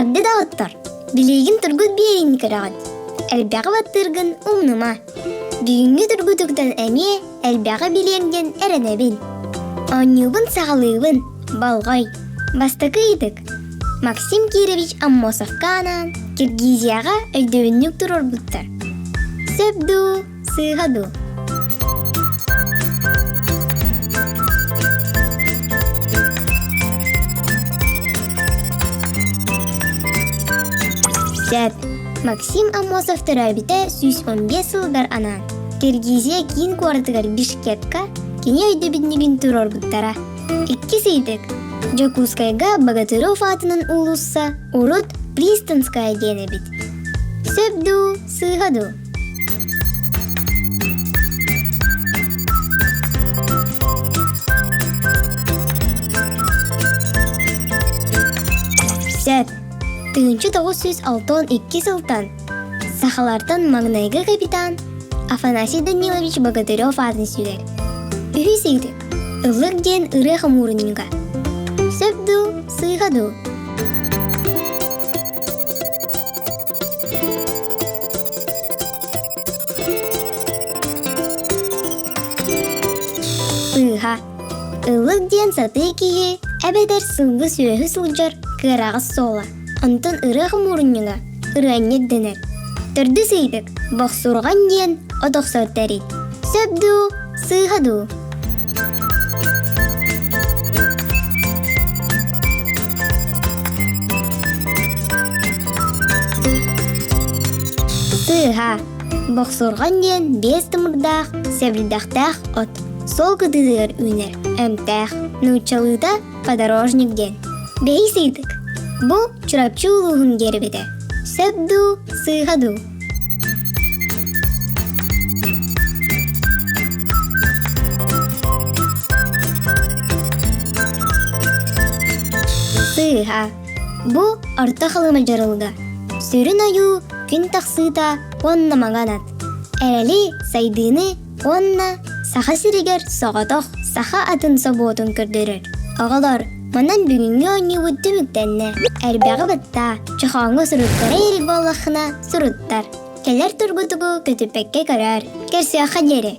Эҕэрдэ доҕоттор! Билигин тургут биэриини көрөҕүт. Элбэҕи баттыыргын умнума. Бүгүҥҥү тургутуктан эмиэ элбэҕи билиэм диэн эрэнэбин. Оонньуубун саҕалыыбын. Болҕой! Бастакы ыйытык. Максим Кирович Аммосовка анаан Киргизияҕа өйдөбүнньүк туруорбуттар. Сөп дуу, сыыһа дуу? Сөп. Максим Аммосов төрөөбүтэ 115 сылыгар анаан Киргизия киин куоратыгар Бишкекка кини өйдөбүнньүгүн туруорбуттара. Иккис ыйытык. Дьокуускайга Богатырев аатынан уулусса урут Пристанская диэн эбит. Сөп дуу, сыыһа дуу? Сөп. 1962 сылтан сахалартан маҥнайгы капитан Афанасий Данилович Богатырев аатын сүгэр. Үһүс ыйытык. Ыллык диэн ырыа хомуурунньуга. Сөп дуу, сыыһа дуу? Сыыһа. Ыллык диэн сатыы киһи эбэтэр сылгы сүөһү сылдьар кыараҕас суола. Онтон ырыа хомуурунньуга ырыанньык дэнэр. Төрдүс ыйытык бохсурҕан диэн от охсор тэрил. Сөп дуу, сыыһа дуу? Сыыһа. Бохсурҕан диэн биэс тымырдаах, сэбирдэхтээх от. Суол кытыытыгар үүнэр, эмтээх. Нууччалыыта подорожник диэн. Бэһис ыйытык. Бу Чурапчы улууһун гиэрбитэ. Сөп дуу, сыыһа дуу? Сыыһа. Бу Орто Халыма дьарылыга. Сүрүн ойуу күн тахсыыта уонна маҥан ат. Эрэли, сайдыыны уонна Саха сиригэр соҕотох саха атын собуотун көрдөрөр. Оҕолор, манан бүгүҥҥү оонньуубут түмүктэннэ. Эрбэҕи баттаа, чохооҥҥо суруттара илик буоллаххына суруттар. Кэлэр тургутугу көтүппэккэ көрөөр. Көрсүөххэ диэри.